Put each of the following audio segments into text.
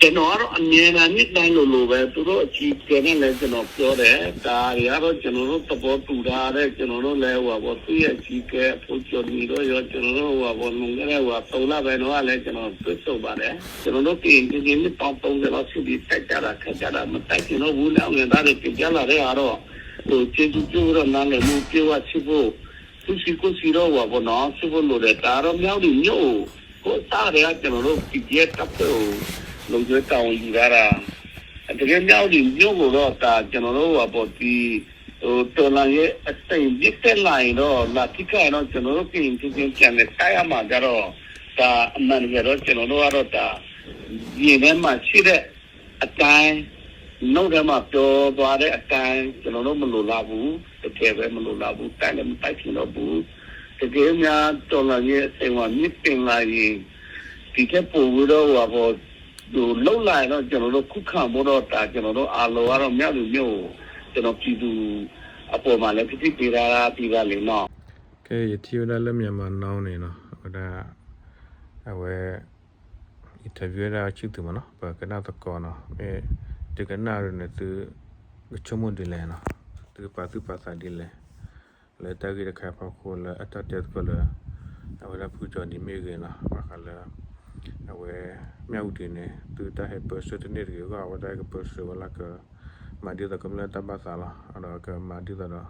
ကျွန်တော်ကတော့အမြဲတမ်း နှစ်တိုင်းလိုလိုပဲ သူတို့အကြီးအကဲနဲ့လည်း ကျွန်တော်ပြောတယ်။ ဒါတွေကတော့ ကျွန်တော်တို့သဘောတူထားတဲ့ ကျွန်တော်တို့လည်း ဟိုဟာပေါ့ သူ့ရဲ့အကြီးအကဲ အဖိကျော်ညီတို့ရော ကျွန်တော်တို့ ဟိုဟာပေါ့ လွန်ခဲ့တဲ့ ဟိုဟာ သုံးလပိုင်းတုန်းကလည်း ကျွန်တော်တွေ့ဆုံပါတယ်။ ကျွန်တော်တို့ ကရင်အချင်းချင်း နှစ်ပေါင်းသုံးဆယ်လောက်ရှိပြီ တိုက်ကြတာ ခတ်ကြတာ မတိုက်ချင်တော့ဘူး လက်အောက်ငယ်သားတွေ တင်ပြလာတဲ့ဟာတော့ ဟို ကျေးဇူးပြုပြီးတော့ နားလည်မှုအပြည့်အဝရှိဖို့ သူ့စည်းကိုယ့်စည်းတော့ ဟိုဟာပေါ့နော် ရှိဖို့လိုတယ်။ ဒါကတော့ မြဝတီမြို့ကို ကိုယ့်အစကတည်းက ကျွန်တော်တို့ ပီၣ်ကီၣ်အဲဖ် တပ်ဖွဲ့ကို လုံခြုံရေးတာဝန်ယူထားတာ။ တကယ် မြဝတီမြို့ကိုတော့ ဒါ ကျွန်တော်တို့ ဟိုဟာပေါ့ ဒီ ဟို တော်လှန်ရေးအရှိန်မြင့်တက်လာရင်တော့ လာထိခိုက်ရင်တော့ ကျွန်တော်တို့ ကရင်အချင်းချင်း ပြန်လည်တိုက်ရမှာကြတော့ ဒါ အမှန်တကယ်တော့ ကျွန်တော်တို့ကတော့ ဒါ ရင်ထဲမှာရှိတဲ့ အတိုင်း နှုတ်ထဲမှာပြောသွားတဲ့အတိုင်း ကျွန်တော်တို့မလိုလားဘူး။ တကယ်ပဲမလိုလားဘူး။ တိုက်လည်းမတိုက်ချင်တော့ဘူး။ တကယ်များ တော်လှန်ရေးအရှိန်အဝါမြင့်တင်လာရင် ဒီထက်ပိုပြီးတော့ ဟိုဟာပေါ့ ဟိုလုပ်လာရင်တော့ ကျွန်တော်တို့ခုခံဖို့တော့ ဒါကျွန်တော်တို့အားလုံးကတော့ မြောက်လူမျိုးကို ကျွန်တော်ပြည်သူအပေါ်မှာလည်း ကတိပေးထားပြီးသားလေနော်။ ကဲ ယထံၣ်ဝဲဒၣ်လၢ Myanmar Now န့ၣ်နီၤ အဝဲဒၣ် အဝဲ interview ဝဲဒၣ် ချစ်သူ မ့ၢ်နီၤ ပကနၣ်သကိးနီၤ မ့ၢ် သုကနၣ်ဒ်န့ၣ် သုကဆိကမိၣ်ဒ်လဲၣ်နီၤ သုပာ်သူၣ်ပာ်သးဒ်လဲၣ် လၢတၢ်ဂ့ၢ်တခါအဖီခိၣ်လၢအတၢ်တဲသကိးလၢ အဝဲဒၣ်ဖုကၠီၤနံၤမ့ၢ်ဂ့ၤနီၤ ဘၣ်ဃးလၢ အဝဲ မၠၣ်အူဒံးန့ၣ် သုတၢ်ဟဲပၢဆှၢတန့ၢ်တဂ့ၤအဂီၢ် အဝဲဒၣ်ကပၢဆှၢဝဲလၢက မၤဒ်သိးကမျၢၢ်တၢ်ဘၣ်သးလီၤ ဒီးကမၤဒ်သိးဒီး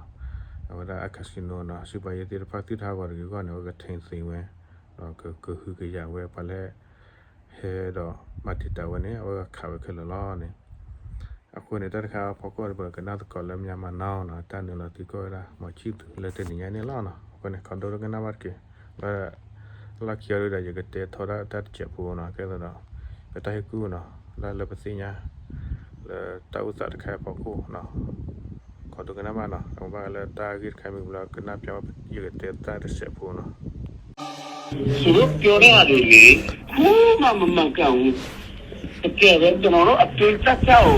အဝဲဒၣ်အ casino နီၤ စံးပာ်ယဲသ့ၣ်တဖၣ်သုတဟးဂီၤတဂ့ၤအဂီၢ်န့ၣ် အဝဲကထိန်းသိမ်းဝဲ ဒီးကဟုကယာ်ဝဲပှၤလၢ ဟဲဒီးမၤတံာ်တာ်ဝဲန့ၣ် အဝဲခးဝဲခဲလၢာ်လီၤန့ၣ် အဃိန့ၣ် တၢ်တခါအဖီခိၣ် ပကနၣ်သကိးလၢ Myanmar Now နီၤ တၢ်နုာ်လီၤသံကွၢ်ဝဲဒၣ် မီၤဆံၣ်သူး လၢတနံၤညါန့ၣ်လီၤနီၤ အဃိန့ၣ် ခီဒိတကနၣ်ဘၣ်တက့ၢ် လၢ လၢခံအီၤဒၣ်ဒီး ယကတဲထီၣ်ဒၣ်တၢ်တစဲးဖိနီၤ ကဲသိးဒီး ပတၢ်ဟ့ၣ်ကူၣ်နီၤ လၢလၢပသ့ၣ်ညါ လၢတၢ်အိၣ်သးတခါအဖီခိၣ်နီၤ ခီဒိကနၣ်ဘၣ်နီၤ အဝဲဘၣ်လၢတၢ်ဂ့ၢ်တခါမ့ၢ်ဘျီ ကနၣ်ပျး ယကတဲတၢ်တစဲးဖိနီၤ သူတို့ပြောတဲ့ဟာတွေလေ ခုမှမမှန်ကန်ဘူး။ တကယ်ပဲ ကျွန်တော်တို့အတွေးစကစကို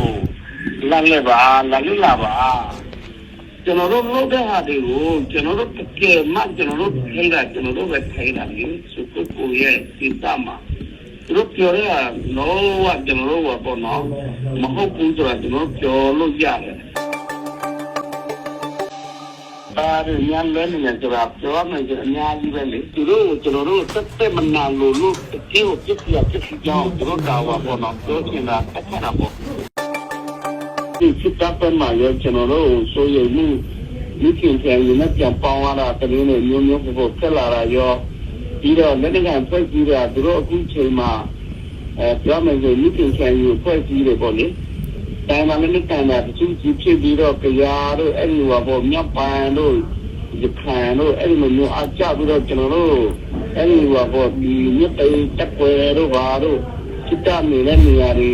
လာလည်ပါ လာလေ့လာပါ။ ကျွန်တော်တို့လုပ်တဲ့ဟာတွေကို ကျွန်တော်တို့တကယ်မှ ကျွန်တော်တို့ထဲတာ ကျွန်တော်တို့ပဲထဲတာလေ။ သူတို့ကိုယ်ရဲ့ဒေသမှာ သူတို့ပြောတဲ့ဟာ လုံးဝကျွန်တော်တို့ဟိုပေါ့နော် မဟုတ်ဘူးဆိုတာ ကျွန်တော်တို့ပြောလို့ရတယ်။ ဘာတွေများလဲနေလဲဆိုတာ ပြောရမယ်ဆိုအများကြီးပဲလေ။ သူတို့ကို ကျွန်တော်တို့ သက်သက်မနာလိုလို့ တကယ့်ကို ပျက်စီးရာ ပျက်စီးကြောင်း သူတို့ဒါဝါပေါ့နော် ပြောချင်တာ တတ်ခတ်တာပေါ့။ ဒီစစ်တပ်ဘက်မှာလည်း ကျွန်တော်တို့ စိုးရိမ်မှု မစ်တင်ခရိုင်တွေနဲ့ ပြန်ပေါင်းရတာ သတင်းတွေ မျိုးမျိုးပုံပုံ ထွက်လာတာရော ပြီးတော့ လက်နက်ကိုင်အဖွဲ့အစည်းတွေက သူတို့အခုချိန်မှာ အဲ ပြောမယ်ဆိုရင် မစ်တင်ခရိုင်တွေ အဖွဲ့အစည်းတွေပေါ့လေ တိုင်းရင်းသားလက်နက်ကိုင်တာ တစ်စုတစ်စည်းဖြစ်ပြီးတော့ ကယားတို့ အဲ့ဒီဟိုဟာပေါ့ မြောက်ပိုင်းတို့ ရခိုင်တို့ အဲ့ဒီလိုမျိုး အားကျပြီးတော့ ကျွန်တော်တို့ အဲ့ဒီဟိုဟာပေါ့ ဒီမြစ်သိမ်းတပ်ကွဲတို့ဘာတို့ စစ်တပ်နေတဲ့နေရာတွေ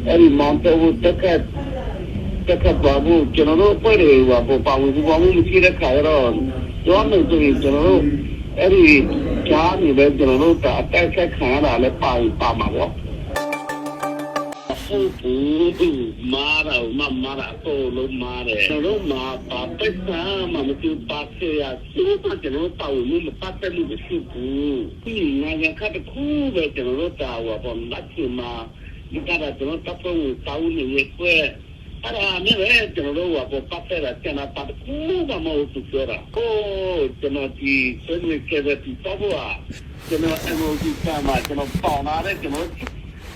အဲ့ဒီမောင်းထုတ်ဖို့ တိုက်ခိုက် တိုက်ခိုက်သွားဖို့ ကျွန်တော်တို့အဖွဲ့တွေဟိုဟာပေါ့ ပါဝင်ပူးပေါင်းမှုမရှိတဲ့ခါကျတော့ ပြောရမယ်ဆိုရင် ကျွန်တော်တို့ အဲ့ဒီကြားနေပဲ ကျွန်တော်တို့ ဒါအတိုက်ခိုက်ခံရတာလည်း ပါရင်ပါမှာပေါ့။ ဟုတ်ဘူး မှားတာကိုမှ မှားတာ အကုန်လုံးမှားတယ်။ ကျွန်တော်တို့မှာ ဘာပိုက်ဆံမှ မရှိဘူး။ ဘာဆရာရှိမှ ကျွန်တော်တို့ ပါဝင်မှု မပတ်သက်မှု မရှိဘူး။ ခုနက နိုင်ငံခြားတစ်ခုပဲ ကျွန်တော်တို့ ဒါဟိုဟာပေါ့ လက်ရှိမှာ ဒီကတာ ကျွန်တော်တို့ တပ်ဖွဲ့ဝင် စာအုပ်နဲ့ ရက်ွက် အဲ့ဒါနဲ့ပဲ ကျွန်တော်တို့ ဟိုဟာပေါ့ ပတ်သက်တာ ကျန်တာ ဘာတစ်ခုမှ မဟုတ်ဘူး သူပြောတာ။ ဟိုး ကျွန်တော် ဒီ ဆွေးနွေး ကယ်ဆယ် တည်ဆောက်ဖို့ဟာ ကျွန်တော် MOU ကျမ်းမှာ ကျွန်တော် ပါဝင်ထားတဲ့ ကျွန်တော်တို့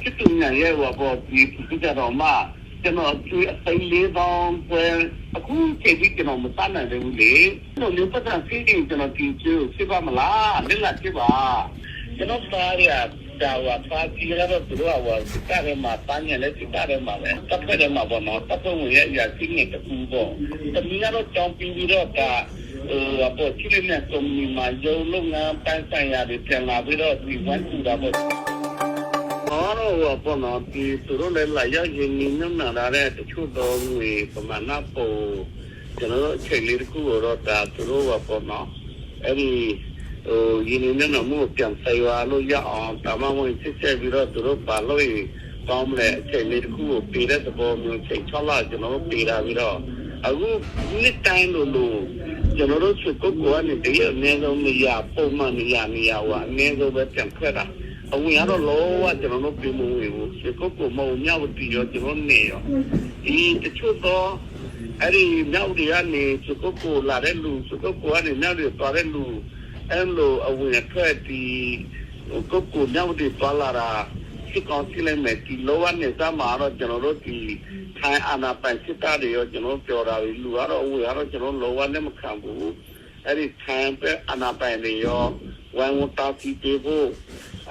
စစ်သူနိုင်ငံရဲ့ ဟိုဟာပေါ့ ဒီ ကြတော့မှ ကျွန်တော် အကြွေး အသိန်း လေးသောင်းခွဲ အခုချိန်ထိ ကျွန်တော် မတတ်နိုင်သေးဘူးလေ။ အဲ့လိုမျိုး ပိုက်ဆံရှိရင် ကျွန်တော် ဒီအကြွေးကို စစ်ပါ့မလား။ လေ့လာကြည့်ပါ။ ကျွန်တော့်သားတွေက ဒါဟိုဟာ သားကြီးကတော့ သူတို့က ဟိုဟာ စစ်တပ်ထဲမှာ သားငယ်လည်း စစ်တပ်ထဲမှာပဲ တပ်ဖွဲ့ထဲမှာပေါ့နော် တပ်ဖွဲ့ဝင်ရဲ့ အရာရှိငယ်တစ်ဦးပေါ့။ သမီးကတော့ ကျောင်းပြီးပြီးတော့ ဒါ ဟိုဟာပေါ့ ချစ်လင်းနဲ့ ကုမ္ပဏီမှာ ရုံးလုပ်ငန်းပိုင်းဆိုင်ရာတွေ ပြန်လာပြီးတော့ ဒီ ဝိုင်းကူတာပေါ့။ ဟောတော့ ဟိုဟာပေါ့နော် ဒီ သူတို့လည်း လာရောက်ရင်းနှီးမြှုပ်နှံထားတဲ့ တချို့သော ငွေပမာဏပုံ ကျွန်တော်တို့ အချိန်လေးတစ်ခုကိုတော့ ဒါ သူတို့ ဟိုဟာပေါ့နော် အဲ့ဒီ ဟို ရင်းနှီးမြှုပ်နှံမှုကို ပြန်သိမ်းသွားလို့ရအောင် ဒါမှမဟုတ်ရင် ရှေ့ဆက်ပြီးတော့ သူတို့ ဘာလုပ်ရင် ကောင်းမလဲ အချိန်လေးတစ်ခုကို ပေးတဲ့သဘောမျိုး အချိန်ခြောက်လ ကျွန်တော်တို့ ပေးထားပြီးတော့ အခု နှစ်တိုင်းလိုလို ကျွန်တော်တို့ ရွှေကုက္ကိုကနေ တရက်အနည်းဆုံး နှစ်ရာ ပုံမှန် နှစ်ရာ နှစ်ရာ ဟို အနည်းဆုံးပဲ ပြန်ထွက်တာ။ အဝ့ၢ်အါထီၣ်လီၤဝဲ ကျွန်တော်တို့ ပေမုၢ်ဝ့ၢ်ဧိၤ ရွှေကုက္ကို မ့ၢ်ဧိၤ မြဝတီ ယီၤ ကျွန်တော်တို့ နယ် ယီၤ ဒ်တချို့သော အဲဒီ မြဝတီ ကနေ ရွှေကုက္ကို လာတဲ့လူ ရွှေကုက္ကို ကနေ မြဝတီ သွားတဲ့လူ အဲလို အဝင်အထွက် ဒီ ကုက္ကို မြဝတီ သွားလာတာ စစ်ကောင်စီ လက်မှတ် ဒီ လဝ်ဝ် နယ်စပ်မှာတော့ ကျွန်တော်တို့ ဒီ ထိုင်းအာဏာပိုင်စစ်တပ်တွေရော ကျွန်တော်တို့ ပြောတာတွေ လူကတော့ အဝ့ၢ်အါထီၣ် ကျွန်တော်တို့ လဝ်ဝ် လက်မခံဘူး အဲဒီ ထိုင်းဘက်အာဏာပိုင်တွေရော ဝိုင်းဝန်းတားဆီးပေးဖို့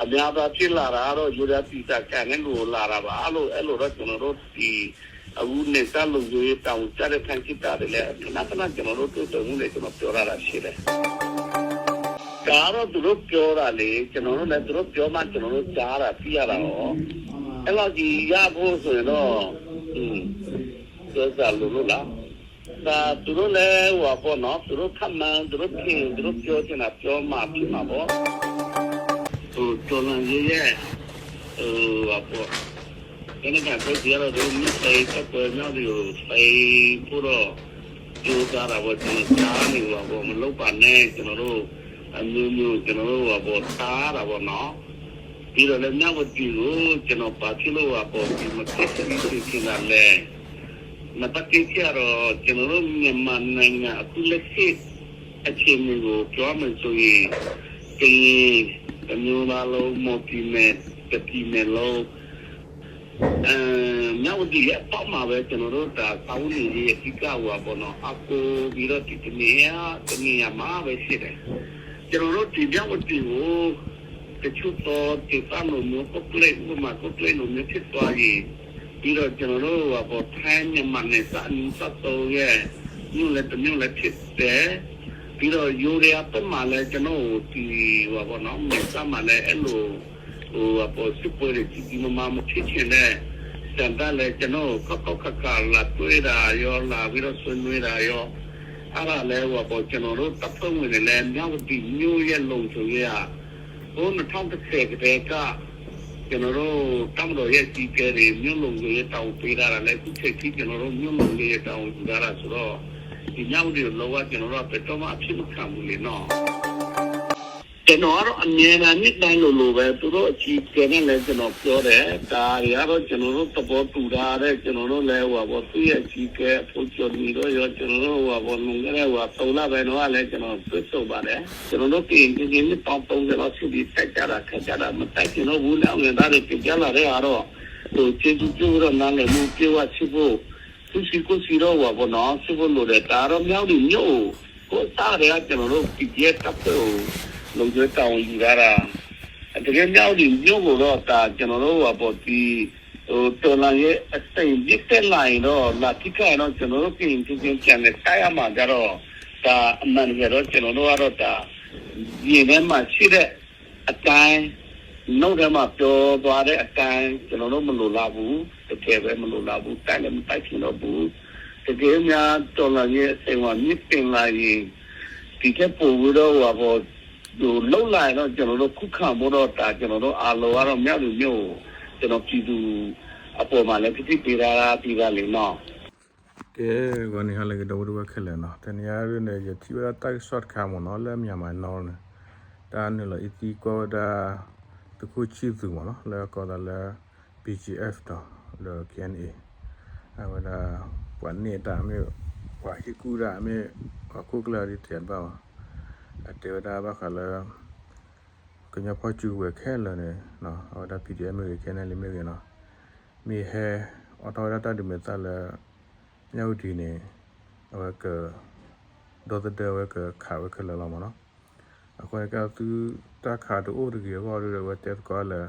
အများအပြားဖြစ်လာတာကတော့ ရိုးရာသီစံကံနဲ့လူလာတာပါလို့ အဲလိုတော့ ကျွန်တော်တို့ ဒီ အခု နယ်စပ်လုံခြုံရေးတာဝန်ကျတဲ့ ထိုင်းစစ်တပ်တွေလည်း ခဏခဏ ကျွန်တော်တို့ တွေ့ဆုံမှုတွေ ကျွန်တော် ပြောရတာရှိတယ်။ ဒါကတော့ သူတို့ပြောတာလေ ကျွန်တော်တို့လည်း သူတို့ပြောမှ ကျွန်တော်တို့ ကြားတာ သိရတာရော အဲလောက်ကြီး ရဖို့ဆိုရင်တော့ ပြောစရာလိုလို့လား ဒါ သူတို့လည်း ဟိုဟာပေါ့နော် သူတို့ခန့်မှန်း သူတို့ထင် သူတို့ပြောချင်တာ ပြောမှာ ဖြစ်မှာပေါ့။ ဟို တော်လှန်ရေးရဲ့ ဟိုဟာပေါ့ လက်နက်ကိုင်အဖွဲ့အစည်းကတော့ သူတို့ မ့ၢ်သိမ်း တပ်ကွဲမြောက်တွေကို သိမ်းဖို့တော့ ကြိုးစားတာပေါ့ ကျွန်တော် ကြားနေပါပေါ့ မလုပ်ပါနဲ့ ကျွန်တော်တို့ အမျိုးမျိုး ကျွန်တော်တို့ ဟိုဟာပေါ့ တားတာပေါ့နော် ပြီးတော့လည်း မြဝတီကို ကျွန်တော် ဘာဖြစ်လို့ ဟိုဟာပေါ့ ဒီမဖြစ်ချင် ဖြစ်ချင်တာလဲ နံပါတ်တစ်ချက်ကတော့ ကျွန်တော်တို့ မြန်မာနိုင်ငံ အခုလက်ရှိ အခြေအနေကို ပြောမယ်ဆိုရင် ကရင်တစ်မျိုးသားလုံး မွန်ပြည်နယ် တစ်ပြည်နယ်လုံး အဲ မြဝတီရဲ့အပေါက်မှာပဲ ကျွန်တော်တို့ ဒါ စားဝတ်နေရေး အဓိက ဟိုဟာပေါ့နော် အားကိုးပြီးတော့ ဒီတစ်နေရာ တစ်နေရာမှာပဲ ရှိတယ်။ ကျွန်တော်တို့ ဒီမြဝတီကို တချို့သောဒေသလိုမျိုး ပုတ်ကလစ် ဥပမာ ပုတ်ကလစ်လိုမျိုး ဖြစ်သွားရင် ပြီးတော့ ကျွန်တော်တို့ ဟိုဟာပေါ့ ထိုင်းမြန်မာနယ်စပ် အနီးစပ်ဆုံးရဲ့ မြို့လည်းတစ်မြို့လည်းဖြစ်တယ်။ ပြီးတော့ ယိုးဒယားဘက်မှာလည်း ကျွန်တော်တို့ ဒီ ဟိုဟာပေါ့နော် နယ်စပ်မှာလည်း အဲ့လို ဟိုဟာပေါ့ စစ်ပွဲတွေ ကြီးကြီးမားမား မဖြစ်ချင်တဲ့ ဆန္ဒလည်း ကျွန်တော်တို့ ကောက်ကောက်ခါခါ လာတွေ့တာရော လာပြီးတော့ ဆွေးနွေးတာရော အဲ့ဒါလည်း ဟိုဟာပေါ့ ကျွန်တော်တို့ တပ်ဖွဲ့ဝင်တွေလည်း မြဝတီမြို့ရဲ့ လုံခြုံရေးဟာ ဟို နှစ်ထောင့်တစ်ဆယ် ကတည်းက ကျွန်တော်တို့ တပ်မတော်ရဲ့ အကြီးအကဲတွေ မြို့လုံခြုံရေး တာဝန်ပေးထားတာလည်း အခုချိန်ထိ ကျွန်တော်တို့ မြို့လုံခြုံရေး တာဝန်ယူထားတာဆိုတော့ ဒီမြဝတီကို လုံးဝ ကျွန်တော်တို့က ဘယ်တော့မှ အဖြစ်မခံဘူးလေနော်။ ကျွန်တော်ကတော့ အမြဲတမ်း နှစ်တိုင်းလိုလိုပဲ သူတို့အကြီးအကဲနဲ့လည်း ကျွန်တော်ပြောတယ်။ ဒါတွေကတော့ ကျွန်တော်တို့ သဘောတူထားတဲ့ ကျွန်တော်တို့လည်း ဟိုဟာပေါ့ သူ့ရဲ့အကြီးအကဲ အဖိကျော်ညီတို့ရော ကျွန်တော်တို့ ဟိုဟာပေါ့ လွန်ခဲ့တဲ့ ဟိုဟာ သုံးလပိုင်းတုန်းကလည်း ကျွန်တော်တွေ့ဆုံပါတယ်။ ကျွန်တော်တို့ ကရင်ချင်းချင်း နှစ်ပေါင်းသုံးဆယ်လောက်ရှိပြီ တိုက်ကြတာ ခတ်ကြတာ မတိုက်ချင်တော့ဘူး လက်အောက်ငယ်သားတွေ တင်ပြလာတဲ့ဟာတော့ ဟို ကျေးဇူးပြုပြီးတော့ နားလည်မှု ပြည့်ဝရှိဖို့ သူ့စည်းကိုယ့်စည်းတော့ ဟိုဟာပေါ့နော် ရှိဖို့လိုတယ်။ ဒါကတော့ မြဝတီမြို့ကို ကိုယ့်အစကတည်းက ကျွန်တော်တို့ ပီကီၣ်အဲဖ် တပ်ဖွဲ့ကို လုံခြုံရေး တာဝန်ယူထားတာ တကယ် မြဝတီမြို့ကိုတော့ ဒါ ကျွန်တော်တို့ ဟိုဟာပေါ့ ဒီ ဟို တော်လှန်ရေး အရှိန်မြင့်တက်လာရင်တော့ လာထိခိုက်ရင်တော့ ကျွန်တော်တို့ ကရင်ချင်းချင်း ပြန်လည်တိုက်ရမှာကြတော့ ဒါ အမှန်တကယ်တော့ ကျွန်တော်တို့ကတော့ ဒါ ရင်ထဲမှာရှိတဲ့ အတိုင်း နှုတ်ထဲမှာပြောသွားတဲ့အတိုင်း ကျွန်တော်တို့ မလိုလားဘူး တကယ်ပဲ မလိုလားဘူး တိုက်လည်း မတိုက်ချင်တော့ဘူး တကယ်များ တော်လှန်ရေး အရှိန်အဝါ မြင့်တင်လာရင် ဒီထက်ပိုပြီးတော့ ဟိုဟာပေါ့ လုပ်လာရင်တော့ ကျွန်တော်တို့ ခုခံဖို့တော့ ဒါ ကျွန်တော်တို့ အားလုံးကတော့ မြဝတီမြို့ကို ကျွန်တော် ပြည်သူအပေါ်မှာလည်း ကတိပေးထားပြီးသားလေနော်။ ကဲ ဂီၤနံၤဟါလၢအဂ့ၤ ဒီပုၢ်ဝဲၢ်ခဲလၢာ်နီၤ, တနံၤအံၤန့ၣ် ယထံၣ်ဝဲဒၣ်တၢ်ကစီၣ်တခါမ့ၢ်နီၤ လၢ Myanmar Now န့ၣ် တၢ်နုာ်လီၤအံသံကွၢ်ဝဲဒၣ် သုးခိၣ်ဆံၣ်သူးမ့ၢ်နီၤ လၢအကိးသးလၢ ဘီကၠံၣ်အဲၣ်ဖ် ဒီး ဒီး ခ့ၣ်အဲၣ်ယူၣ်အ့ၣ် အဝဲဒၣ် ပှၤန့ၢ်တၢ်မ့ၢ် ပှၤဟ့ၣ်ကူၣ်တၢ်မ့ၢ် ပှၤခိၣ်ကျၢၢ်ဒ်တဲတဘၣ်ဘၣ်, အတဲဝဲဒၣ်ဘၣ်ဃးလၢ ကညီဖီၣ်စုကဝဲၤခဲလၢာ်န့ၣ် အဝဲဒၣ် ပီကၠံၣ်အဲၣ်ဖ် မ့ၢ်ဂ့ၤ ခ့ၣ်အဲၣ်ယူၣ်အ့ၣ် မ့ၢ်ဂ့ၤနီၤ မ့ၢ်ဟဲအိးထီၣ်ဝဲဒၣ်တၢ်ဒုးမဲာ်သၣ်လၢ မြဝတီ န့ၣ် အဝဲက ဒီသဒၢ အဝဲကခးဝဲခဲလၢာ်လီၤမ့ၢ်နီၤ. အဃိန့ၣ် ကဲသုတၢ်ခးတအိၣ်တဂ့ၤအဂီၢ်ဒီး အဝဲတဲသကိးလၢ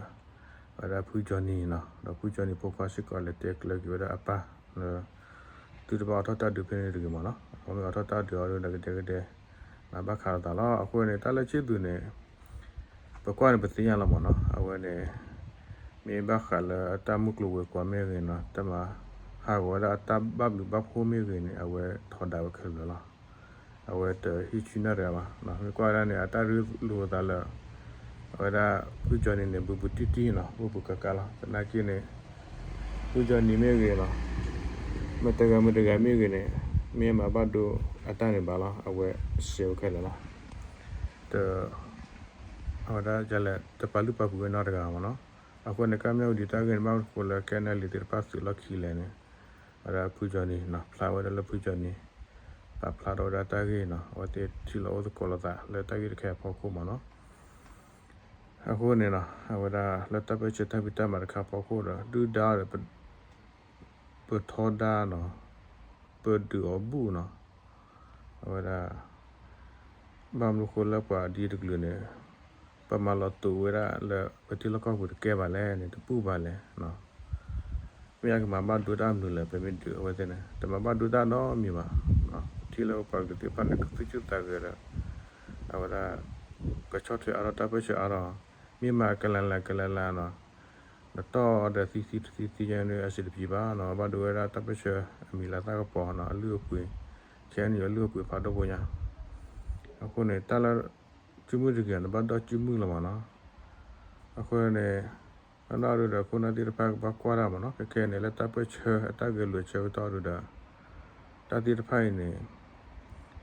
အဝဲဒၣ်ဖုကၠီနံၤနီၤ ဒီးဖုကၠီနံၤဖိခွါစ့ၢ်ကီး လဲၤတဲကျၢၤက့ၤဝဲဒၣ်အပၢ်လၢ သုတဘၣ်အိးထီၣ်တၢ်ဒုးဖဲန့ၣ်တဂ့ၤမ့ၢ်နီၤ. အဃိမ့ၢ်အိးထီၣ်တၢ်ဒုးအီၤဒီး ကဒဲကဒဲ ဘၣ်ခးလိာ်သးလီၤ. အဃိန့ၣ် တၢ်လၢဆံၣ်သူးန့ၣ် ပကွၢ်န့ၣ် ပသ့ၣ်ညါလီၤမ့ၢ်နီၤ. အဝဲန့ၣ် မ့ၢ်ဘၣ်ဃးလၢအတၢ်မုၢ်ကျိၤဝဲၤကွာ်မ့ၢ်ဂ့ၤနီၤ တၢ်မၤဟးဂီၤဝဲဒၣ်အတၢ်ဘၣ်ဘျုးဘၣ်ဖှိၣ်မ့ၢ်ဂ့ၤန့ၣ် အဝဲထီဒါဝဲခဲလၢာ်လီၤ. အဝဲတဟံးဆူၣ်နီတဂၤဘၣ်. မ့ၢ်ကွၢ်ဝဲဒၣ်န့ၣ် အတၢ်ရ့လိာ်သးလၢ အဝဲဒၣ်ဖုကၠီနံၤန့ၣ် ဘူးဘူးတံၢ်တံၢ်နီၤ ဘူးဘူးကါကါလီၤ. သနာ်က့န့ၣ် ဖုကၠီနံၤမ့ၢ်ဂ့ၤနီၤ မတၤတဂၤမတၤတဂၤမ့ၢ်ဂ့ၤန့ၣ် မ့ၢ်မၤဘၣ်ဒိအတၢ်န့ၣ်ဘၣ်လီၤ. အဝဲစဲးဝဲခဲလၢာ်လီၤ. တ အဝဲဒၣ်လဲၤတပာ်လုၢ်ပာ်ပှ့ၤဝဲနီတဂၤမ့ၢ်နီၤ. အဃိန့ၣ် ကမျၢၢ်ဝံၤဒံးတၢ်ဂ့ၢ်န့ၣ် ဘၣ်မနုၤဃိလၢ ခဲနလံၤသ့ၣ်တဖၣ်သုးလီၢ်ခံလဲၣ်န့ၣ် အဝဲဒၣ်ဖုကၠီနံၤနီၤ ဖျါဝဲဒၣ်လၢဖုကၠီနံၤ ပာ်ဖျါထီၣ်ဝဲဒၣ်တၢ်ဂ့ၢ်နီၤ အဝဲသ့ၣ်ထံၣ်လိာ်အိၣ်သကိးလိာ်သးလၢတၢ်ဂ့ၢ်တခါအဖီခိၣ်မ့ၢ်နီၤ. အဃိန့ၣ်နီၤ အဝဲဒၣ်လၢတၢ်ပၢၢ်ဆၢတၢ်ဖံးတၢ်မၤတခါအဖီခိၣ်ဒီး ဒုၣ်ဒါဒီး ပထီဒါနီၤ ပဒုးအီၤဘူၣ်နီၤ. အဝဲဒၣ် ဘၣ်မနုၤဃိလၢပှၤဒ်တကလုာ်န့ၣ် ပမၤလီၤတိာ်ဝဲဒၣ်လၢပထံလီၢ်ကီၢ်ပူၤတကဲဘၣ်လဲၣ်န့ၣ် တဘူၣ်ဘၣ်လဲၣ်. မ့ၢ်အကမၤဘၣ်ဒိတၢ်မနုၤလဲၣ် ပမ့ၢ်ဒုးအဝဲသ့ၣ်န့ၣ် တမၤဘၣ်ဒိတၢ်နီတမံၤဘၣ်. ထံၣ်လၢပပှၤကလုာ်သ့ၣ်တဖၣ်န့ၣ် ကသူၣ်ဆူၣ်သးဂဲၤဒီး အဝဲဒၣ် ကဆီၣ်ထွဲအါထီၣ်တၢ်ပၢၢ်ဆၢအါထီၣ် မ့ၢ်မၤကလၤလၤကလၤလၤနီၤ နတီၢ်ဒီးသံသံတသံသံညါန့ၣ် အဆင်တပြေဘၣ်နီၤ ဘၣ်ဒိဝဲဒၣ်တၢ်ပၢၢ်ဆၢအမံၤလၤသၣ်ကပီၤနီၤ အလုၢ်အပှ့ၤ ခဲအံၤန့ၣ် အလုၢ်အပှ့ၤဖးဒိၣ်ဖိညါ. အဃိန့ၣ် တၢ်လၢ ကၠူမုၢ်တဂ့ၤ နဘၣ်ဒီးကၠူမုၢ်လီၤမ့ၢ်နီၤ. အဃိန့ၣ် နီၢ်နီၢ်ဒုဒီး ခိၣ်နၢ်သ့ၣ်တဖၣ်ကဘၣ်ကွၢ်တၢ်မ့ၢ်နီၤ ခဲခဲန့ၣ် လၢတၢ်ပၢၢ်ဆၢအတၢ်ဂဲၤလိာ်ဆၢကတီၢ်ဒုဒီး တၢ်သ့ၣ်တဖၣ်အံၤန့ၣ်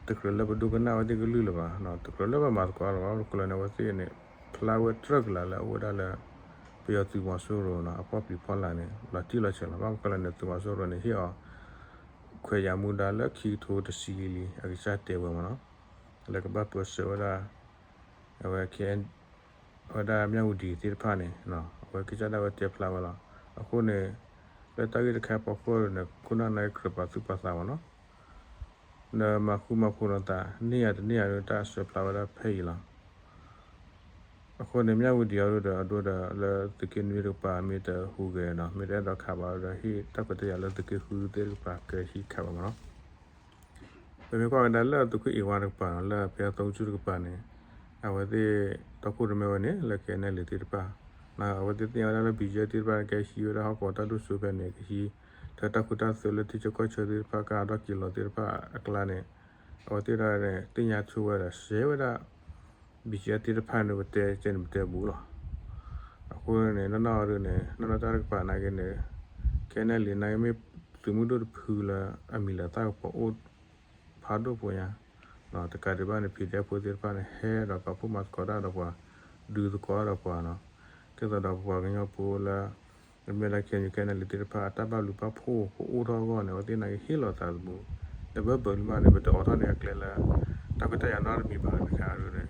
တကြၢးလၢပဒိကနၣ်အဝဲသ့ၣ်ကလုၢ်လၢၤဘၣ်, တကြၢးလၢပမၤသကိးလၢၤဘၣ်, ဘၣ်မနုၤဃိလဲၣ်န့ၣ် အဝဲသ့ၣ်န့ၣ် ဖျါဝဲတြၢၢ်ကလာ်လၢအအိၣ်ဝဲဒၣ်လၢ ပယီၤသုးမီၤစိရိၤန့ၣ် အဖီၣ်ပျံၤဖီၣ်လၤန့ၣ် လီၤတံၢ်လီၤဆဲးလီၤ. ဘၣ်မနုၤဃိလဲၣ်န့ၣ် သုးမီၤစိရိၤန့ၣ် ဟ့ၣ်အီၤ ခွဲးယာ်မူဒါလၢခံကထိတဆံလံ အကစၢ်တဲဝဲမ့ၢ်နီၤ, လၢကဘၣ်ပၢဆှၢဝဲဒၣ် အဝဲ အဝဲဒၣ်မၠၣ်ဝတံၤသ့ၣ်တဖၣ်န့ၣ် အဝဲကစၢ်ဒၣ်ဝဲတဲဖျါဝဲလီၤ. အဃိန့ၣ် လၢတၢ်ဂ့ၢ်တခါအဖီခိၣ်န့ၣ် ခိၣ်နၢ်န့ၣ်ကြၢးပာ်သူၣ်ပာ်သးမ့ၢ်နီၤ, နမၤဃူမၤဖိးလိာ်သး န့ၢ်ယၤတန့ၢ်ယၤဒီး တၢ်အစၢၤဖျါဝဲဒၣ်ဖဲအံၤလီၤ. အဃိန့ၣ် မၠၣ်ဝတံၤအီၤဒုဒီး အဒိဒီးလၢသုးက့နွံတကပၤ မ့ၢ်တဟူးဂဲၤဒီး မ့ၢ်တအဲၣ်ဒိးခးဘၣ်ဒီး ဟ့ၣ်တၢ်ခွဲးတၢ်ယာ်လၢသုးက့ဃုသ့ၣ်တကပၤ ကဟံးခးဘၣ်မ့ၢ်နီၤ. ပမ့ၢ်ကွၢ်ကဒါလၢသုးခိၣ်အ့ၣ်ဝါတကပၤနီၤ လၢဖဲအသီကစူၢ်တကပၤန့ၣ် အဝဲသ့ၣ်တီခိၣ်ရိၣ်မဲဝဲန့ၣ် လၢ ခဲအံၤန့ၣ် လံာ်သ့ၣ်တဖၣ် အဝဲသ့ၣ်သ့ၣ်ညါဝဲဒၣ်လၢ ဘံၣ်ကၠဲၣ် သ့ၣ်တဖၣ်န့ၣ် ကဟံးဝဲဒၣ်ဟီၣ်ကဝီၤတၢ်ဒိၣ်စိဖဲန့ၣ် ကဟံး ထၢတၢ်ခိတၢ်သွဲလၢထံဆၢကီၢ်ဆၢသ့ၣ်တဖၣ် ကဒီးက့ၤလီၤသ့ၣ်တဖၣ်အကျါန့ၣ် အဝဲသ့ၣ်ဒၣ်န့ၣ် သ့ၣ်ညါဆိဝဲဒီး ရှဲဝဲဒၣ် ဘံၣ်ကၠဲၣ် သ့ၣ်တဖၣ်န့ၣ် ပတဲကဲန့ၣ် ပတဲဘူးလီၤ. အဃိန့ၣ် နီၢ်နီၢ်ဒုန့ၣ် နီၢ်နီၢ်တၢ်တကပၤနာ်က့န့ၣ် ခဲအံၤန့ၣ် လံာ်နာ်က့မ့ၢ်သုးမုၢ်ဒိၣ်တဖုလၢအမံၤလၤသၣ်ကပီၤအိၣ်ဖးဒိၣ်ဖိညါ တကးဒံးဘၣ်န့ၣ် PDF ဖိသ့ၣ်တဖၣ်န့ၣ် ဟဲဒီးပာ်ဖှိၣ်မၤသကိးတၢ်ဒီးပှၤ ဒုးသကိးဒီးပှၤနီၤ, ကဲသိးဒီးပပှၤကညီဖိလၢ မ့ၢ်ဒၣ် ခဲအံၤန့ၣ် လံာ်သ့ၣ်တဖၣ် အတၢ်ဘၣ်ဘျုးဘၣ်ဖှိၣ်ကအိၣ်ထီၣ်အဂီၢ်န့ၣ် အဝဲသ့ၣ်နာ်က့ဟ့ၣ်လီၤသးသမူ လၢဘၢဘၢလံမးန့ၣ် ပတအိးထီၣ်န့ၣ်အကျဲလၢ တၢ်ခွဲးတၢ်ယာ်နီတမံၤဘၣ်တခါဒုန့ၣ်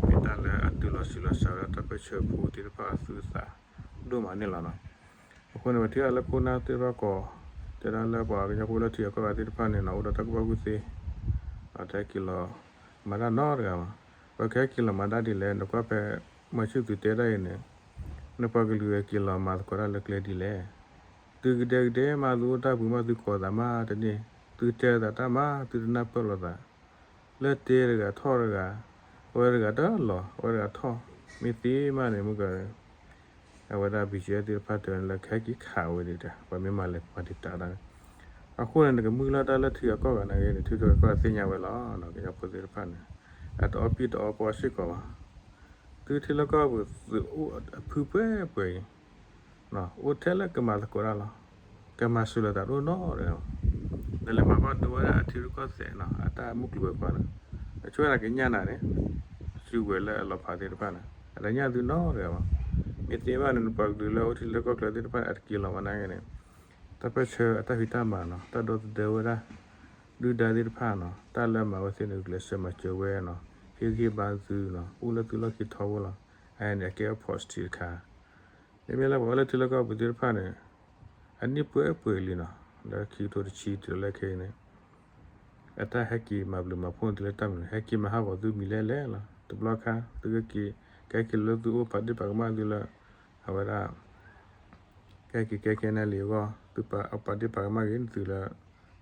မ့ၢ်တၢ်လၢအတုၤလီၤဆံးလီၤစှၤဝဲဒၣ်တၢ်ပၢၢ်ဆၢဖိသ့ၣ်တဖၣ်အသူအသးဒိၣ်မးန့ၣ်လီၤနီၤ. အဃိန့ၣ် ပထံၣ်ဘၣ်လၢခိၣ်နၢ်သ့ၣ်တဖၣ်ကိး တဲဒၣ်လၢပှၤကညီဖိလၢထံဂၤကီၢ်ဂၤသ့ၣ်တဖၣ်န့ၣ်နီၤ အိၣ်ဒီးတၢ်ကူၣ်ဘၣ်ကူၣ်သ့ တဟဲက့ၤလီၤမၤတၢ်နီတဂၤဘၣ်. ပှၤကဟဲက့ၤလီၤမၤတၢ်ဒ်လဲၣ် နကွၢ်ဖဲ မီၤဆံၣ်သူးတဲတၢ်အံၤန့ၣ် နပှၤကလုာ်က့ၤလီၤမၤသကိးတၢ်လၢကျဲဒ်လဲၣ်. သုကဒဲကဒဲမး သုအိၣ်တၢ်ပူၤမး သုကိးသးမးတန့ၢ် သုတဲသးတၢ်မး သုတနၢ်ပၢၢ်လိာ်သး လၢတဲတဂၤထီၣ်တဂၤ အဝဲတဂၤတလီၤ အဝဲတဂၤထီၣ် မ့ၢ်သ့မးန့ၣ် မုၢ်က အဝဲဒၣ် ဘံၣ်ကၠဲၣ် သ့ၣ်တဖၣ်တဲန့ၣ်လၢ ကဟဲက့ၤခးဝဲဒၣ် ပှၤမ့ၢ်မၤလဲၤမၤဒံးတၢ်ဒၣ်န့ၣ်. အဃိန့ၣ် နကမုၢ်လၢ်တၢ်လၢထံဂၤကီၢ်ဂၤနာ်က့န့ၣ် ထံဂၤကီၢ်ဂၤသ့ၣ်ညါဝဲလီၤ ကညီဖိသ့ၣ်တဖၣ်န့ၣ် အတအီပံၣ်တအီပီစ့ၢ်ကီးဘၣ်. သုထံလၢကီၢ်ပူၤ သုးအိၣ်အဖုပှဲၤပှဲၤအံၤ အိၣ်ထဲလၢကမၤသကိးတၢ်လီၤ. ကမၤစၢၤလိာ်သးတအိၣ်နီတဂၤဘၣ်. နလဲၤမၤဘၣ်ဒိဝဲဒၣ်အထံရူၢ်ကီၢ်သဲးနီၤ အတၢ်မုၢ်ကျိၤဝဲၤကွာ်န့ၣ် အဆိကတၢၢ်ကညးနၤန့ၣ် စုကဝဲၤလၢအလီၤဖးသ့ၣ်တဖၣ်န့ၣ် အတညၣ်သုနီတဂၤဘၣ်. မ့ၢ်သ့ဘၣ်န့ၣ် နပှၤကလုာ်လၢအိၣ်ထံလၢကီၢ်ချၢသ့ၣ်တဖၣ်န့ၣ် အတက့ၤလီၤမးနာ်က့န့ၣ် တၢ်ပၢၢ်ဆၢအတၢ်ဖံးတၢ်မၤနီၤ တၢ်ဒီသဒၢဝဲဒၣ် ဒုၣ်ဒါသ့ၣ်တဖၣ်နီၤ တၢ်လၢအမၤဝဲသ့ၣ်န့ၣ် ဂုာ်ကျဲးစၢးမၤစၢၤဝဲနီၤ ဟ့ၣ်ဂံၢ်ဟ့ၣ်ဘါသုနီၤ အိၣ်လၢသုလီၢ်ခံထီဘိလီၤ. အန့ၣ် အကဲဝဲ positive တခါ မ့မ့ၢ်လၢပှၤအိၣ်လၢထံလၢကီၢ်ပူၤသ့ၣ်တဖၣ်န့ၣ် အနံၣ်ပှဲၤပှဲၤလံနီၤ လၢခံကထိတဆံတုၤလၢခဲအံၤန့ၣ် အတၢ်ဟဲက့ၤမၤဘျုးမၤဖှိၣ်န့ၣ် တုၤလၢတၢ်မနုၤ ဟဲက့ၤမၤဟးဂီၤသုမံၤလဲၣ်လဲၣ်လီၤ. တဘျီခါ သုကက့ၤ ကဟဲက့ၤလၢသုအိၣ်ပာ်ဒ့ၣ်ပာ်ကမၣ်သုလၢ အဝဲဒၣ် ကဟဲက့ၤကဲခဲန့ၣ်လံအဂီၢ် သုပာ်ဒ့ၣ်ပာ်ကမၣ်ဂ့ၤန့ၣ်သုလၢ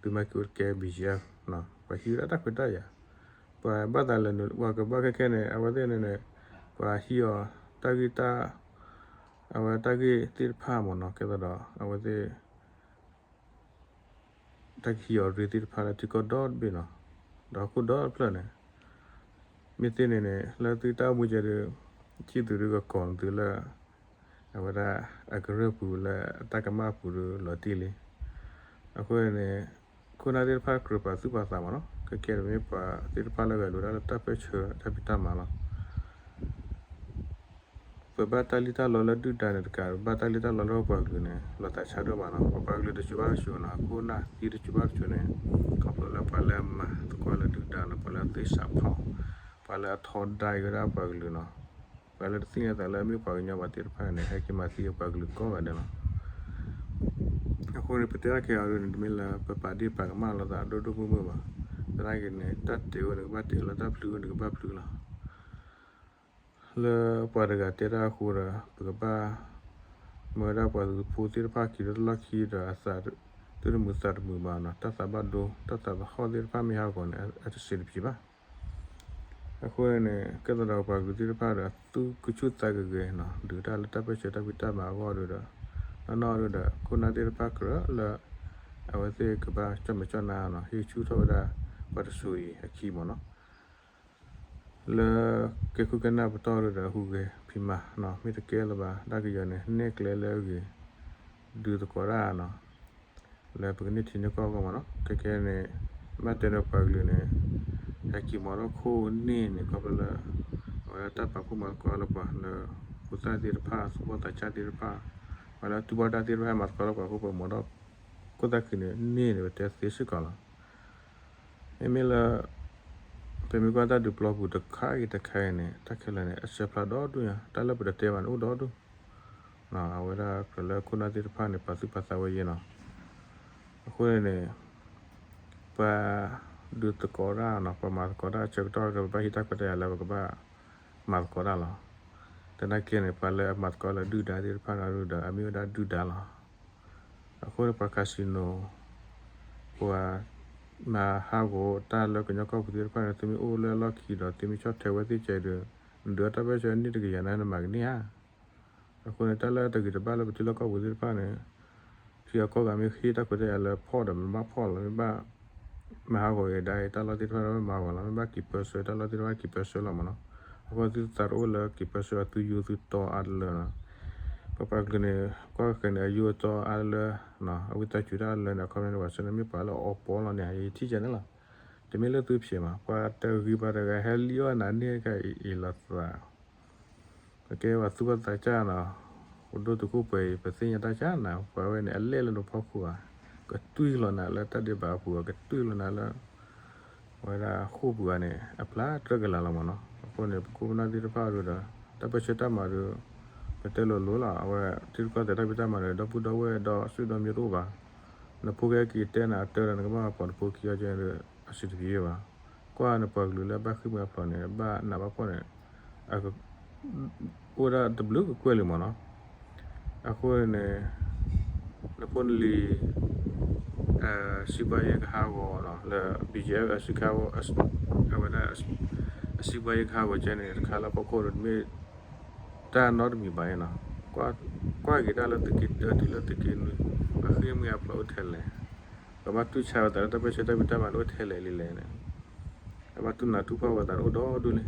သုမၤက့ၤအိၣ်တကဲ ဘံၣ်ယၢ ပှၤဟံးဝဲဒၣ်တၢ်ခွဲးတၢ်ယာ် ပှၤဘၣ်သးလဲၤနုာ် ပှၤကဘၣ်ခဲခဲန့ၣ် အဝဲသ့ၣ်န့ၣ်န့ၣ် ပှၤဟံးအီၤ တၢ်ဂ့ၢ်တၢ် အဝဲတၢ်ဂ့ၢ်သ့ၣ်တဖၣ်မ့ၢ်နီၤ ကဲသိးဒီး အဝဲသ့ၣ် တၢ်ကဟံးအီၤရ့သ့ၣ်တဖၣ်လၢ ထံကီၢ်ဒီတဘ့ၣ်နီၤ ဒီးဟီၣ်ခိၣ်ဒီတဖျၢၣ်န့ၣ် မ့ၢ်သ့န့ၣ်န့ၣ် လၢသုတၢ်အိၣ်မူကဲဒုး ထံၣ်သုဒုးကကိးသုလၢ အဝဲဒၣ် အကရၢၢ်ပူၤလၢအတၢ်ကမၣ်ပူၤဒုးလီၤတံၢ်လံ. အဃိန့ၣ် ခိၣ်နၢ်သ့ၣ်တဖၣ်ကြၢးပာ်သူၣ်ပာ်သးမ့ၢ်နီၤ ခဲကဲန့ၣ်မ့ၢ်ပှၤသ့ၣ်တဖၣ်လၢဂဲၤလိာ်တၢ်လၢတၢ်ပၢၢ်ဆၢတၢ်ဖံးတၢ်မၤလီၤ. ပဘၣ်တၢ်လံၣ်တၢ်လီလၢဒုၣ်ဒါန့ၣ်တကး ပဘၣ်တၢ်လံၣ်တၢ်လီလၢပပှၤကလုာ်န့ၣ် လီၤသးဆါဒိၣ်မးနီၤ. ပပှၤကလုာ်တစိၤဘၣ်တစိၤနီၤ အခိၣ်နၢ်သံတစိၤဘၣ်တစိၤန့ၣ် ခီဖျိလၢပှၤလၢအမၤသကိးလၢဒုၣ်ဒါနီၤ ပှၤလၢအသ့ၣ်စးဖီၣ် ပှၤလၢအထီဒါက့ၤဝဲဒၣ်ပှၤကလုာ်နီၤ ပှၤလၢတသ့ၣ်ညါသးလၢအမ့ၢ်ပှၤကညီဘၣ်သ့ၣ်တဖၣ်န့ၣ် ဟဲက့ၤမၤသံအပှၤကလုာ်ကိးဂၤဒဲးလီၤ. အဃိန့ၣ် ပတဲတၢ်ခဲအံၤဒ်န့ၣ် တမ့ၢ်လၢပပာ်ဒ့ၣ်ပာ်ကမၣ်လိာ်သးဒိၣ်ဒိၣ်မုၢ်မုၢ်ဘၣ်. သနာ်က့န့ၣ် တၢ်တဲဝဲန့ၣ်ကဘၣ်တဲလီၤ တၢ်ဖျုးဝဲန့ၣ်ကဘၣ်ဖျုးလီၤ. လၢပှၤတဂၤတဲတၢ်အဃိဒီး ပကဘၣ်မၢဝဲဒၣ်ပှၤသုးဖိသ့ၣ်တဖၣ်ခံဒီးတလီၢ်ခံဒီးအသး သုတမုာ်သးတမုာ်ဘၣ်နီၤ တၢ်သးဘၣ်ဒိ တၢ်သးသဟီၣ်သ့ၣ်တဖၣ်မ့ၢ်ဟးဂီၤန့ၣ် အတစံးတဖျံးဘၣ်. အဃိန့ၣ် ကဲသးဒီးပှၤကလုာ်သ့ၣ်တဖၣ်ဒီး သူၣ်ကဆူၣ်သးကဂဲၤနီၤ ဒုးတၢ်လၢတၢ်ပၢၢ်ဆၢတၢ်ဖံးတၢ်မၤအဂီၢ်ဒီး နီၢ်နီၢ်ဒီး ခိၣ်နၢ်သ့ၣ်တဖၣ်ကြၢးလၢ အဝဲသ့ၣ်ကဘၣ်ကၠီၣ်မဲာ်ကၠီၣ်နါနီၤ ဟ့ၣ်ဆူၣ်ထီၣ်ဝဲဒၣ် ပှၤတစိၤအံၤအခံမ့ၢ်နီၤ လၢကဲခိၣ်ကဲနၢ်ပတီၢ်ဒီး ဟူးဂဲၤဖံးမၤနီၤ မ့ၢ်တကဲလၢၤဘၣ် တၢ်ကယီၤန့ၣ် နဲၣ်ကျဲလၢအဂ့ၤ ဒုးသကိးတၢ်နီၤ လၢပကန့ၢ်ထံန့ၢ်ကီၢ်အဂီၢ်မ့ၢ်နီၤ ခဲခဲန့ၣ် ဘၣ်တဲဒီးပှၤကလုာ်န့ၣ် ဟဲက့ၤမၤထီၣ်ခိၣ်န့ၢ်န့ၣ် ခီဖျိလၢ အဝဲဒၣ်တၢ်ပာ်ဖှိၣ်မၤသကိးလၢပှၤလၢ ဖိသၣ်သ့ၣ်တဖၣ် သူၣ်ဘီၣ်သးစၢ်သ့ၣ်တဖၣ် ပှၤလၢတူၢ်ဘၣ်တၢ်သ့ၣ်တဖၣ် ဟဲမၤသကိးလၢပှၤအဃိ ပမၤထီၣ်ခိၣ်သၣ်ခုန့ၣ်န့ၢ်န့ၣ် ပတဲသ့စ့ၢ်ကီးလီၤ. မ့မ့ၢ်လၢ ပမ့ၢ်ကွၢ်တၢ်ဒုးပျီပူၤတခါဂ့ၤတခါဂ့ၤန့ၣ် တၢ်ခဲလၢာ်န့ၣ် အဆၢဖျါဒီဒူၣ်ညါ တၢ်လၢပတတဲဘၣ်န့ၣ်အိၣ်ဒီဒူၣ် အဝဲဒၣ်ကြၢးလၢခိၣ်နၢ်သ့ၣ်တဖၣ်န့ၣ် ပာ်သူၣ်ပာ်သးဝဲယဲနီၤ. အဃိန့ၣ် ပှၤဒုးသကိးတၢ်နီၤ ပှၤမၤသကိးတၢ်အဆၢကတီၢ်ဒီး ပဘၣ်ဟံးတၢ်ခွဲးတၢ်ယာ်လၢပကဘၣ်မၤသကိးတၢ်လီၤ. သနာ်က့န့ၣ် ပှၤလၢအမၤသကိးလၢဒုၣ်ဒါသ့ၣ်တဖၣ်န့ၣ်ဒီး အမ့ၢ်ဝဲဒၣ်ဒုၣ်ဒါလီၤ. အဃိန့ၣ် ပှၤ casino ပှၤမၤဟးဂီၤတၢ်လၢကညီကီၢ်ပူၤသ့ၣ်တဖၣ်န့ၣ် သုမ့ၢ်အိၣ်လၢအလီၢ်ခံဒီး သုမ့ၢ်ဆီၣ်ထွဲဝဲသ့ၣ်ကဲဒီး နဒုးအတၢ်ပၢၢ်ဆၢန့ၢ်တကယၤန့ၣ် နမၤကန့ၢ်ဧါ. အဃိန့ၣ် တၢ်လၢတဂ့ၤတဘၣ်လၢပထံလီၢ်ကီၢ်ပူၤသ့ၣ်တဖၣ်န့ၣ် ထံအကီၢ်ဂၤမ့ၢ်ဟ့ၣ်တၢ်ခွဲးတၢ်ယာ်လၢဖီၣ်ဒီးမ့ၢ်ဘၣ်ဖီၣ်လီၤ မ့ၢ်ဘၣ် မၤဟးဂီၤက့ၤဒါအံၤ တၢ်လီၢ်သ့ၣ်တဖၣ်မ့ၢ်မၤဂီၤလီၤ မ့ၢ်ဘၣ်က့ၤပၢဆှၢ တၢ်လီၢ်သ့ၣ်တဖၣ်က့ၤပၢဆှၢလီၤမ့ၢ်နီၤ. အဃိသုသးတအိၣ်လၢက့ၤပၢဆှၢအသုယိသုတီအါတလၢနီၤ. ပပှၤကလုာ်န့ၣ် ကွၢ်ဃဲၤန့ၣ် အယိအတီအါတလၢ အဝံသးစူၤတၢ်လၢန့ၣ် အခီပညီန့ၣ် ပှၤဆၢန့ၣ်မ့ၢ်ပှၤလၢအအီပီလီၤန့ၣ် ယထံၣ်ကဲန့ၣ်လီၤ. တမ့ၢ်လၢသုဖျဲးမး ပှၤတဂ့ၤပှၤတဂၤဟဲလံအီၣ်နၤန့ၢ်က့ၤအံၤလီၤသး ပကဲပှၤသူၣ်ဘီၣ်သးစၢ်နီၤ, ပဒိၣ်သုးခိၣ်ပှဲၤအံၤ ပသ့ၣ်ညါတၢ်ကၢ်နၤ, ပှၤဝဲန့ၣ် အလဲၣ်လၢနဖီခိၣ်ဧါ, ကတွံၢ်လီၤနၤလၢတၢ်ဒဲးဘးအပူၤဧါ, ကတွံၢ်လီၤနၤလၢ ဝဲဒၣ်ဃိာ်ပူၤဧါန့ၣ် အဖျါတြၢၢ်ကလာ်လီၤမ့ၢ်နီၤ.အဃိန့ၣ် ပခိၣ်ပနၢ်သ့ၣ်တဖၣ်ဒီး တၢ်ပၢၢ်ဆၢတၢ်မၤဒီး ပတဲလိၤလိၤလီၤ. အဝဲထံရူၢ်ကီၢ်သဲးတၢ်ဖံးတၢ်မၤဒီး ဒီပုၢ်ဒီဝဲၢ်ဒီးစုဒီမံၤတအိၣ်ဘၣ်. နဖိကဟဲက့ၤတဲနၤအတၢ်ဒီး နကဘၣ်မၤပိာ်နဖိခံအီၤကဲဒီး အဆံးတကယၤဘၣ်. ကွၢ်နပှၤကလုာ်လၢဘၣ်ဃ့ၢ်မှံဟးဖျိးန့ၣ် ဘၣ်နးဘၣ်ဖှီၣ်န့ၣ် အိၣ်ဒၣ်တဘျုးကကွဲၢ်လံမ့ၢ်နီၤ. အဃိန့ၣ် နဖိနလံၤ စံးပှၤယဲကဟးဂီၤနီၤ လၢ ဘံၣ်ကဲ အစံးခါ အဝဲဒၣ် အစံးပှၤယဲကဟးဂီၤကဲန့ၣ် တခါလၢဖီခိၣ်ဒီး တမ့ၢ်တၢ်နီတမံၤဘၣ်နီၤ. ကွၢ်က့ၤတၢ်လၢသုးက့တၢတုၤလၢသုးက့နွံ ပှၤဃ့ၢ်မှံဟးဖျိးအိၣ်ထဲလဲၣ်, ပဘၣ်တူၢ်ဆါဝဲသးလၢတၢ်ပၢၢ်ဆၢတၢ်ဖံးတၢ်မၤန့ၣ်အိၣ်ထဲလဲၣ်လံလဲၣ်န့ၣ် အဘၣ်တူၢ်နးတူၢ်ဖှီၣ်ဝဲသးအိၣ်ဒီဒူၣ်လံ.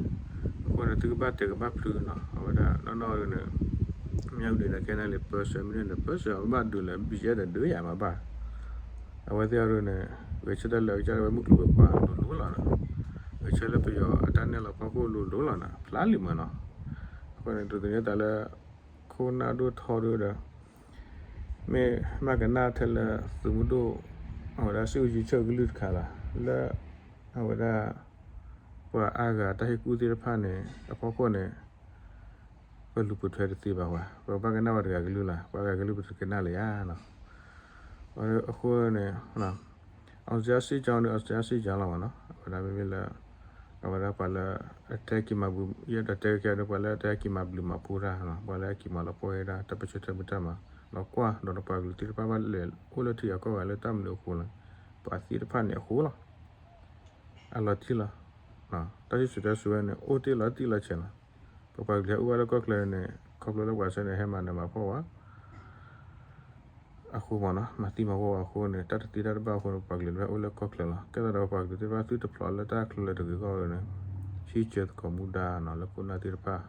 အဃိန့ၣ် သုကဘၣ်တဲာ်ကဘၣ်ဖျုးနီၤ အဝဲဒၣ်နီၢ်နီၢ်ဒ်န့ၣ် မ့ၢ်ဒ်န့ၣ် ကဲနၤလံ ပၢဆှၢမ့ၢ်ဒ်န့ၣ် ပၢဆှၢအဘၣ်ဒုးလၢ ဘံၣ်ကဲဒီးဒုးယၤမးဘၣ်. အဝဲသ့ၣ်အဒ်န့ၣ် ဂဲၤဆၢထၢၣ်လၢအကစၢ်ဒၣ်ဝဲမုၢ်ကျိၤဝဲၤကွာ်လိၤလိၤလီၤနီၤ. ဂဲၤဆၢလၢပယီၤအတၢ်နဲၣ်လီၤဖီခိၣ်လိၤလိၤလီၤနီၤ ဖျါလံမ့ၢ်နီၤ. အဃိန့ၣ် ဒိးသန့ၤသးလၢ ခိၣ်နၢ်ဒိၣ်ထီဒိၣ်ဒီး မ့ၢ်မၤကနၣ်ထဲလၢသုးမုၢ်ဒိၣ် အဝဲဒၣ်စံးအူကၠံဆၢၣ်ကလုၢ်တခါလီၤ. လၢ အဝဲဒၣ် ပှၤအါဂၤတၢ်ဟ့ၣ်ကူၣ်သ့ၣ်တဖၣ်န့ၣ် အဖီခိၣ်န့ၣ် ပလူၤပိာ်ထွဲတသ့ဘၣ်ဝဲ ပဘၣ်ကနၣ်ဝဲတဂၤကလုၢ်လီၤ. ပှၤဂၤကလုၢ်ပတကနၣ်လၢၤဧါနီၤ. အဃိန့ၣ် အောင်ဇေယျစစ်ကြောင်းန့ၣ် အောင်ဇေယျစစ်ကြောင်းလီၤမ့ၢ်နီၤ. အဝဲဒၣ်မ့မ့ၢ်လၢ အဝဲဒၣ်ပှၤလၢ အတဲက့ၤမၤဘျုး ယအဲၣ်ဒိးတဲက့ၤဒီး ပှၤလၢအတဲက့ၤမၤဘျုးမၤဖှိၣ်တၢ်နီၤ ပှၤလၢအက့ၤမၤလီၤပှီၢ်ဝဲဒၣ် တၢ်ပၢဆှၢတၢ်ဖံးတၢ်မၤ ဒီးကွၢ်ဒီးနပှၤကလုာ်သ့ၣ်တဖၣ်ဘၣ်လဲၤအိၣ်လၢထံဂၤကီၢ်ဂၤလၢတၢ်မနုၤအဃိလဲၣ် ပှၤသ့ၣ်တဖၣ်န့ၣ်အဃိလီၤ. အလီၤတံၢ်လီၤ. တၢ်စံၣ်စိၤတဲစိၤဝဲန့ၣ် အိၣ်တ့ၢ်လီၤတံၢ်လီၤဆဲးလီၤ. ပပှၤကလုာ်ဟဲအိၣ်ဘၣ်လၢကီၢ်ချၢန့ၣ် ခီဖျိလၢပှၤဆၢန့ၣ် ဟဲမၤနၢၤမၤဖှီၣ်ဝဲ အဃိမ့ၢ်နီၤ မၤသံမၤဝီအဃိန့ၣ် တၢ်တသ့တၢ်တဘၣ်အဃိန့ၣ် ပှၤကလုာ်တဖၣ်အိၣ်လၢကီၢ်ချၢလီၤ. ကဲသးဒီးပှၤကလုာ်သ့ၣ်တဖၣ်သုတဖျိးလၢတၢ်ချၢလၢၤတဂ့ၤအဂီၢ်န့ၣ် ဟံးစၢၤသကိးမူဒါနီၤ လၢခိၣ်နၢ်သ့ၣ်တဖၣ်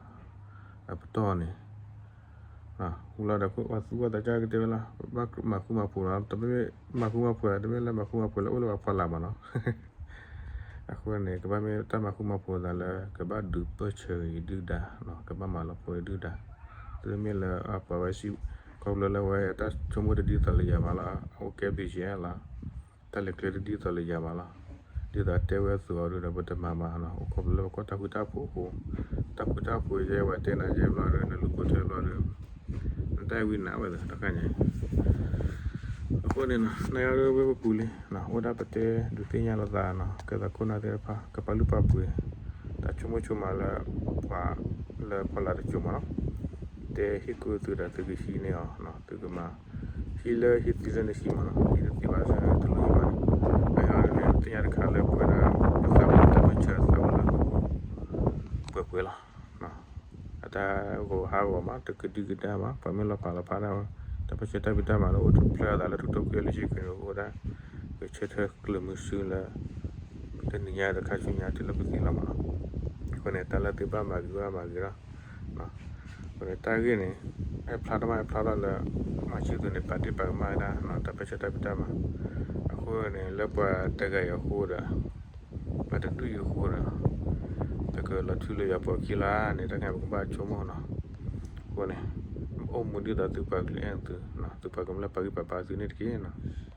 အပတီၢ်န့ၣ် ဝံၤလီၤဒီး ပှၤသူၣ်ဘီၣ်သးစၢ်ကတဲဝဲလီၤ ပဘၣ်မၤဃူမၤဖိးလီၤ တမ့ၢ်မၤဃူမၤဖိး တမ့ၢ်လၢမၤဃူမၤဖိးလၢအိၣ်လၢပှၤဖီလာ်မ့ၢ်နီၤ အဃိန့ၣ် ကဘၣ်မ့ၢ်တၢ်မၤဃူမၤဖိးသးလၢ ကဘၣ်ဒုးပၢၢ်ဆၢဂ့ၤဒုၣ်ဒါ ကဘၣ်မၤလီၤပှီၢ်ဒုၣ်ဒါ တမ့ၢ်လၢအပှၤဝဲစံး ခီဖျိလၢဝဲတၢ်ဆိကမိၣ်တဒ်သိးလၢယၤဘၣ်လီၤ, အအိၣ်ကဲ vision လီၤ, တၢ်လဲၤကျဲတဒ်သိးလၢယၤဘၣ်လီၤ, ဒ်သိးတဲဝဲအသိးအီၤဒီး ပတမၤဘၣ်နီၤ, အိၣ်ခီဖျိလၢပကွၢ်တၢ်ဃူတၢ်ဖိးအဃိ, တၢ်ဃူတၢ်ဖိးယဲဝဲတဲနၤယဲဘျီဒီး နလူၤပိာ်ထွဲဘျီဒီး နတၢ်ဝံနးဝဲသ့ၣ်တခါညါ အဃိန့ၣ်နီၤ နယါဒၣ်ဝဲပပူၤလံ, အိၣ်ဒၣ်ပတဲဒုးသ့ၣ်ညါလိာ်သးနီၤ, ကဲသးခိၣ်နၢ်သ့ၣ်တဖၣ် ကပာ်လုၢ်ပာ်ပှ့ၤ တၢ်ဆိကမိၣ်ဆိကမးလၢ ပှၤလၢဖီလာ်တစိၤမးနီၤ, တဲဟ့ၣ်ကူၣ်သုဒီးသုကဟံးန့ၢ်အီၤ, သုကမၤ ဟံးလၢဟံးသ့လၢနဟံးမးနီၤ, ဟံးတသ့ဘၣ်ဆၣ်န့ၣ် တလိၣ်ဘၣ်န့ၣ်, အန့ၣ်သ့ၣ်ညါတခါလၢပဝဲဒၣ် ပသးဝံၣ်တၢ်ပၢဆှၢသးဝံၣ်လၢ ပှဲၤပှဲၤလီၤ အတၢ်ဂီၤဟးဂီၤမး တကဒုကဒါမး ပှၤမ့ၢ်လီၤပာ်လီၤဖးဒၣ်ဝဲ တၢ်ပၢဆှၢတၢ်ဖံးတၢ်မၤလၢအိၣ်တဖျၢၣ်အသးလၢ တကထိခွံကယၤလွံၢ်ဆံခွံန့ၣ် အိၣ်ဝဲဒၣ် ဂဲၤဆၢထၢၣ်ကျၢၤမုဆူလၢ တနံၤညါဒီးခါဆူညါတုၤလၢပသံလီၤမးနီၤ, အဃိန့ၣ် တၢ်လၢသုဘၣ်မၤဂ့ၤဘၣ်မၤဂ့ၤလီၤ, အဃိန့ၣ် တၢ်ဂ့ၢ်န့ၣ် ဟဲဖျါတမးဟဲဖျါထီၣ်လၢ မၤဆံသူန့ၣ် ပာ်တ့ၢ်ပာ်ကမၣ်ဝဲဒၣ် တၢ်ပၢဆှၢတၢ်ဖံးတၢ်မၤ, အဃိန့ၣ် လၢပှၤတဂၤအံၤအဃိဒီး ပှၤတဒူၣ်အံၤအဃိဒီး ပကလီၤထူလၢယွၤပိာ်ခံလါန့ၣ် တၢ်ခါပကဘၣ်ဆိကမိၣ်နီၤ, အဃိန့ၣ် အိၣ်မူဒ်သိးသုပှၤကလုာ်အဲၣ်သု, သုပှၤကမျၢၢ်ပာ်ဂံၢ်ပာ်ဘါသုန့ၣ်တက့ၢ်နီၤ